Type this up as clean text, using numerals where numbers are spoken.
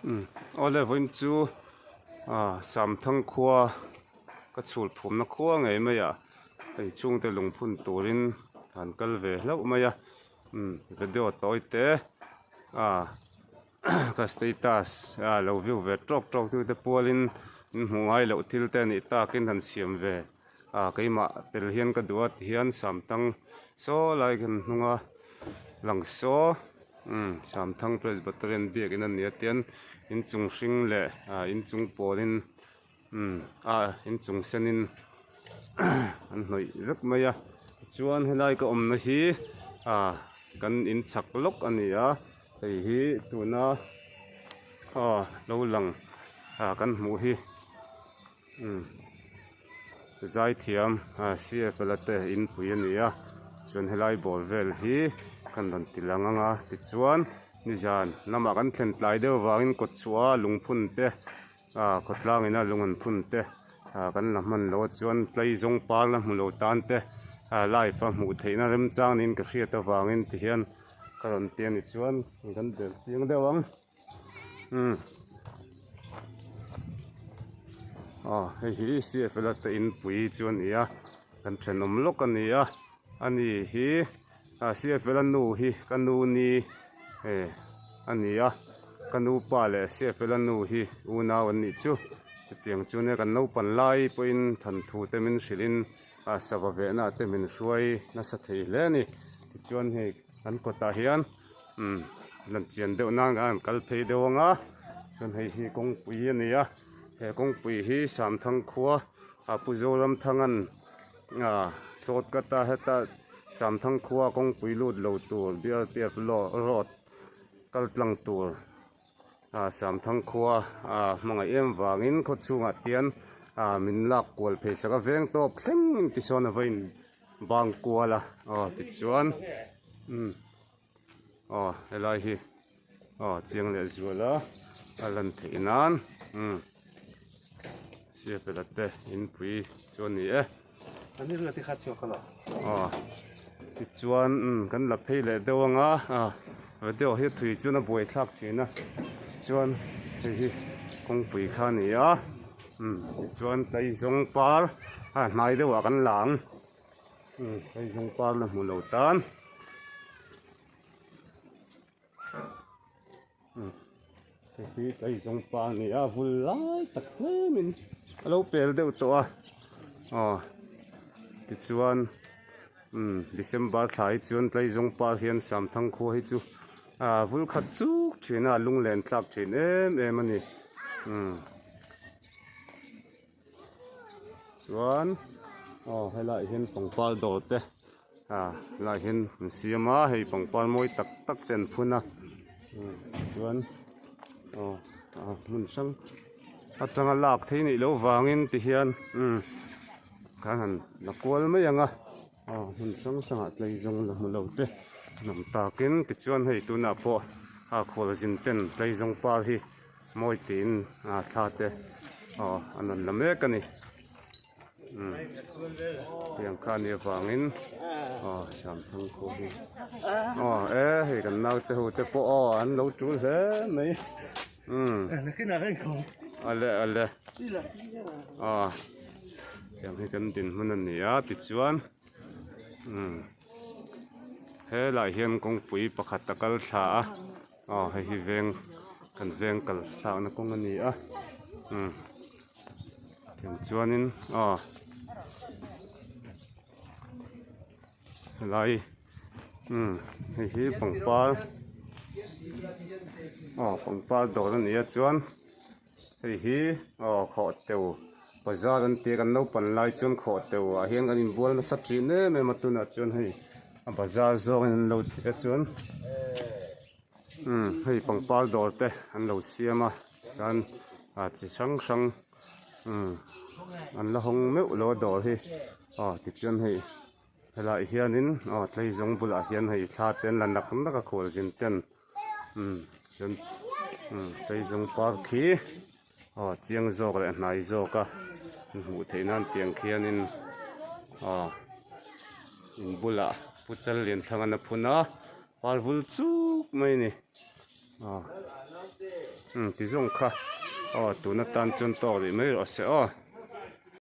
Umm awle vawiin chu ah Samthang khua ka chhul phumna khua ngei mai ah hei chhungte lungphun turin an kal ve hlauh mai a umm video tawi te ah ka status a lo view ve tawk tawk tu te pualin in hmuh ngai loh thil te a nih takin han siam ve ah keimah tel hian ka duh a tihian Samthang saw lai kan hnung a lang saw umm Samthang Presbyterian biakin a ni a tian inchung hring leh ah inchung pawlin umm ah inchung senin an hnawih vek mai a tichuan helai ka awmna hi ah kan inchak lawk a ni a hei hi tuna aw lo lang ah kan hmuh hi. Umm zaithiam ah CFL a te inpui a ni a chuan helai ball vel hi kan rawn ti lang ang a tichuan nizan lamah kan thlen tlai deuh avangin kawt chhuah a lungphun te ah khawtlang ina lung an phun te ah kan la hman loh a chuan tleizawng par la hmu lo tan te ah live a hmuh theihna remchang niin ka hriat avangin tihian ka rawn ti a ni chuan kan bel chiang deuh ang. Umm aw hei hi CFL a te inpui chu a ni a kan thenawm lawk a ni a ani hi ah CFL a nu hi ka nu ni eh a ni a ka nu pa leh CFL a nu hi unau an nih chu chutiang chu nia kan naupang lai pawhin thanthu te min hrilh in ah sava vehna te min hruai nasa thei hle a ni tichuan hei kan kawtah hian. Umm lan chian deuh nan a an kal phei deuh ang a chuan hei hi kawngpui a ni a he kawngpui hi Samthang khua ah Pu Zoramthanga'n ah sawt cut a heta Samthang khua kawngpui lut lo tur B_R_T_F road kal tlang tur ah Samthang khua ah hmangaih em vangin khaw chhungah tian ah min lak kual phei sak a veng tawp thleng tisawn a va in bang kual a aw tichuan umm. Aw helai hi aw chiang leh zual a a lan theih nan umm siapela te inpui chu a ni e aw tichuan umm kan la phei leh deuh ang a ah video hi a thui chuan a buai thlak thin a tichuan hei hi kawngpui kha a ni a umm tichuan tleizawng par a hnai deuhah kan la ang. Umm hei zawng par la hmu lo tan umm hei hi hei zawng par a ni a vul lai tak tlemin a lo pel deuh tawh a aw tichuan umm December thla hi chuan tleizawng par hian Samthang khua hi chu ah vul khat chuk thin a lunglen thlak thin em em a ni umm. Chuan aw helaiah hian pangpar dawr te ah helaiah hian an siam a hei pangpar mawi tak tak te an phun a chuan aw ah hmun hrang atanga lak theih anih loh vangin ti hian umm khan han la kual mai ang a aw hmun hrang hrangah tleizawng la hmu lo te an awm takin tichuan hei tunah pawh a khualzin ten tleizawng par hi. Mawi tiin a thla te aw an rawn la mek a ni umm tiang kha a nih avangin aw Samthang khua hi aw e hei kan naute ho te pawh aw an lo tul hle mai umm ale ale aw tiang hi kan dinhmun a ni a tichuan umm helaiah hian kawngpui pakhat a kal thla a. Aw hei hi veng kan veng kal thlakna kawng a ni a umm tiang chuanin aw helai umm hei hi pangpar aw pangpar dawr a ni a chuan hei hi aw khawh teu bazar an tia kan naupang lai chuan khawh teu ah hian kan inbual nasa thin em em a tunah chuan hei a bazar zawngin an lo ti a chuan umm hei pangpar dawr te an lo siam a chuan ah chi hrang hrang umm an la hawng meuh lo a dawr hi aw tichuan hei helaiah hianin aw tleizawng bulah hian hei thla te an la nak nak a khualzin ten. Umm chuan umm tleizawng park khi aw chiang zawk leh hnai zawk a hmuh theih nan tiang khianin aw in bulah pu chal lian thlang an a phun a par vul chuk mai a ni aw. Umm ti zawng kha aw tun atan chuan tawk rih mai rawh se aw.